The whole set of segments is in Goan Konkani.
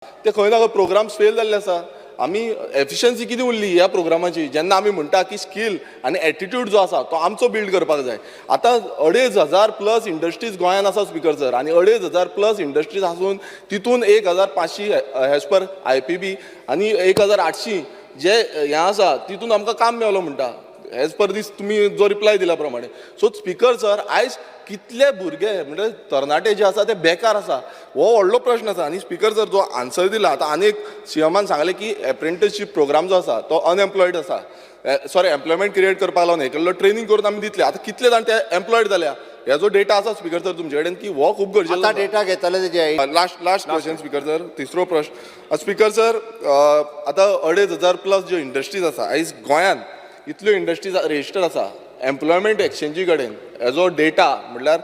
ते खंय ना खंय प्रोग्राम्स फेल जाल्ले आसा. आमी एफिशियन्सी कितें उरली ह्या प्रोग्रामाची, जेन्ना आमी म्हणटा की स्कील आनी एटिट्यूड जो आसा तो आमचो बिल्ड करपाक जाय? आतां 2500 प्लस इंडस्ट्रीज गोंयांत आसा, स्पिकर सर, आनी 2500 प्लस इंडस्ट्रीज आसून तितून 1500 एज पर आयपीबी आनी 1800 जे हें आसा, तितून आमकां काम मेवलो म्हणटा, एज पर दीस तुमी जो रिप्लाय दिला प्रमाणे. सो स्पिकर सर, आयज कितले भुरगे, म्हणजे तरणाटे जे आसा, ते बेकार आसा, हो व्हडलो प्रश्न आसा. आनी स्पिकर सर, जो आन्सर दिला, आतां आनी एक सीएमान सांगलें की एप्रेंटिसशीप प्रोग्राम जो आसा तो अनएम्प्लॉयड आसा, सॉरी, एम्प्लॉयमेंट क्रिएट करपाक लागून हे केल्लो, ट्रेनींग करून आमी दितले. आतां कितले जाण ते एम्प्लॉयड जाल्या, हेजो डेटा आसा, स्पिकर सर, तुमचे कडेन, की हो खूब गरजेचो आता आसा. डेटा घेतले तेजे. Last last question, speaker sir, तिसरो प्रश्न. स्पीकर सर, आतां 2500 प्लस ज्यो इंडस्ट्रीज आसा आयज गोंयांत, इतल्यो इंडस्ट्रीज रजिस्टर्ड आसा, एम्प्लॉयमेंट एक्सचेंजी कडेन हेजो डेटा, म्हणल्यार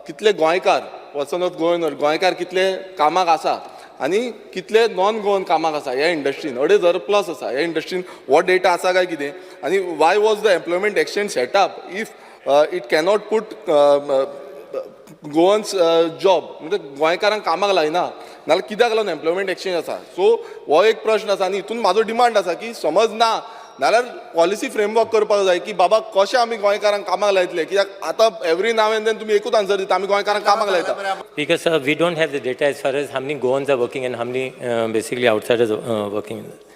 कितले गोंयकार, पर्सन ऑफ गोवन, गोंयकार कितले कामाक आसा आनी कितले नॉन गोवन कामाक आसा ह्या इंडस्ट्रीन, 2500 प्लस आसा ह्या इंडस्ट्रीन, हो डेटा आसा काय कितें? आनी why was the employment exchange setup if it cannot put Goans job? म्हणजे गोंयकारांक कामाक लायना नाल्यार कित्याक लागून एम्प्लॉयमेंट एक्सचेंज आसा? सो हो एक प्रश्न आसा. आनी हितून म्हाजो डिमांड आसा की समज ना नाल्यार पॉलिसी फ्रेमवर्क करपाक जाय की बाबा, कशें आमी गोंयकारांक कामाक लायतले, कित्याक आतां एवरी नाव एंड then तुमी एकूच आन्सर दिता, आमी गोंयकारांक कामाक लायता. Because we don't have the data as far as how many Goans are working and how many basically outsiders are working.